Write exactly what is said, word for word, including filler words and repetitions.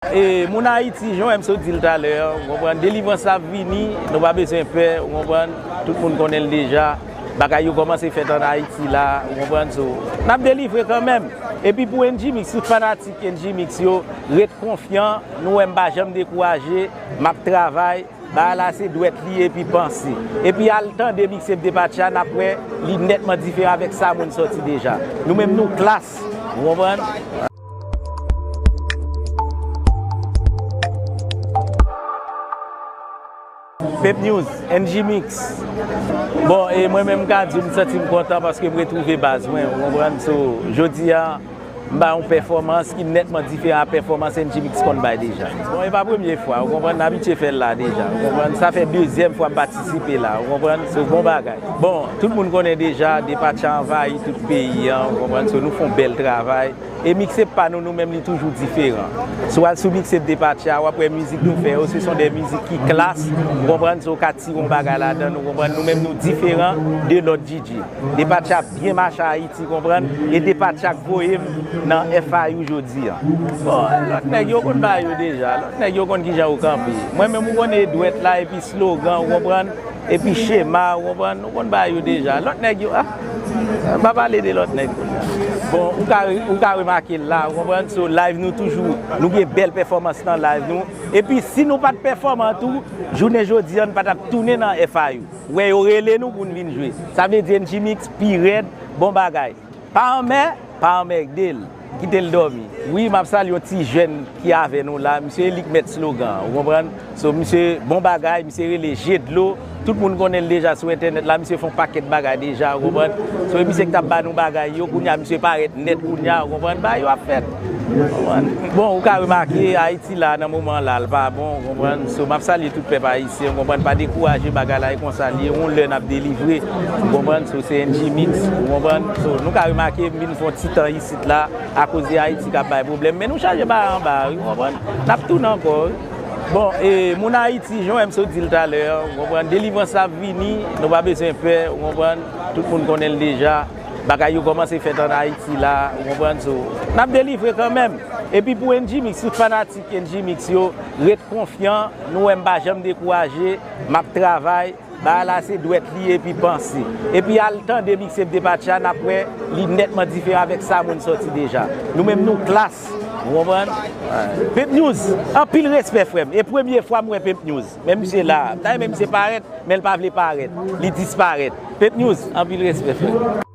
E moun Ayiti, jan M C di l talè, ou konprann, delivrans la ap vini, nou pa bezwen pè, ou konprann, tout moun konnen l deja. Bagay yo kòmanse fèt ann Ayiti la, ou konprann, so, n ap delivre kanmenm. Epi pou N G Mix, tout fanatik N G Mix yo, ret konfyan, nou wè m pa janm dekouraje, m ap travay, bagay la se dwèt li epi panse. Epi al tande mixtape Depatcha, n ap wè li nètman diferan avèk sa moun sòti deja. Nou menm nou klas, ou konprann? Pep News, N G Mix. Bon, e mwen menm m ka di w, m santi m kontan paske m retwouve baz mwen, ou konprann? So, jodi a, m bay yon pèfòmans ki nètman diferan a pèfòmans N G Mix konn bay deja. Bon, e pa premye fwa, ou konprann, n abitye fè l la deja, ou konprann, sa fè dezyèm fwa m patisipe la, ou konprann, se bon bagay. Bon, tout moun konnen deja, Depatcha anvayi tout peyi an, ou konprann, so nou fè yon bèl travay. E mixtape pa nou, nou menm, li toujou diferan. Si w al sou mixtape Depatcha, w ap wè mizik nou fè yo, se son de mizik ki klas, ou konprann, so w ka tire yon bagay ladan, ou konprann, nou menm, nou diferan de lòt D J. Depatcha ap byen mache Ayiti, konprann? E Depatcha k voye m nan F I U jodi a. Bon, lòt nèg yo konn bagay yo deja. Lòt nèg yo konn kijan yo kanpe. Mwen menm ou konnen e dwèt la epi slogan, ou konprann? Epi chema, ou konprann? Nou konn bagay yo deja. Lòt nèg yo, ah, m pa pale de lòt nèg kounye a. Bon, ou ka, ou ka remake l la, ou konprann? So, live nou toujou, nou gen bèl pèfòmans nan live nou. Epi si nou pa t pèfòman tou, jounen jodi a, n pa t ap tounen nan F I U. Wè yo rele nou pou n vin jwe. Sa vle di N G Mix pi rèd, bon bagay. Pa anmè, pa anmègde l. Kite l dòmi. Wi, m ap salye yon ti jèn ki avè nou la. Misye e li k mèt slogan an, ou konprann? So, misye, bon bagay, misye rele Je Dlo. Tout moun konnen l deja sou entènèt la, misye fè yon pakèt bagay deja, ou konprann? So, e misye k t ap ba nou bagay yo, kounye a misye parèt nèt kounye a, ou konprann? Bagay yo ap fèt. Bon, ou ka remake, Ayiti la, nan moman la, l pa bon, ou konprann? So, m ap salye tout pèp ayisyen, ou konprann? Pa dekouraje, bagay la e konsa l ye, yon lè n ap delivre, ou konprann? So, se N G Mix, ou konprann? So, nou ka remake, m vin fè yon ti tan isit la, akoz de Ayiti k ap bay pwoblèm, men nou chanje bagay anba, wi, ou konprann? N ap tounen ankò, wi. Bon, e, moun Ayiti, jan M C di l talè, ou konprann? Delivrans la ap vini, nou pa bezwen pè, ou konprann? Tout moun konnen l deja. Bagay yo kòmanse fèt ann Ayiti la, ou konprann? So, n ap delivre kanmenm. Epi pou N G Mix, tout fanatik N G Mix yo, ret konfyan, nou wè m pa janm dekouraje, m ap travay, bagay la se dwèt li epi panse. Epi al tande mixtape Depatcha, n ap wè li nètman diferan avèk sa moun sòti deja. Nou menm nou klas, ou konprann? Pimp News, anpil respè frè m. E premye fwa m wè Pimp News. Men misye la, m ta renmen misye parèt, men l pa vle parèt. Li disparèt. Pimp News, anpil respè frè m.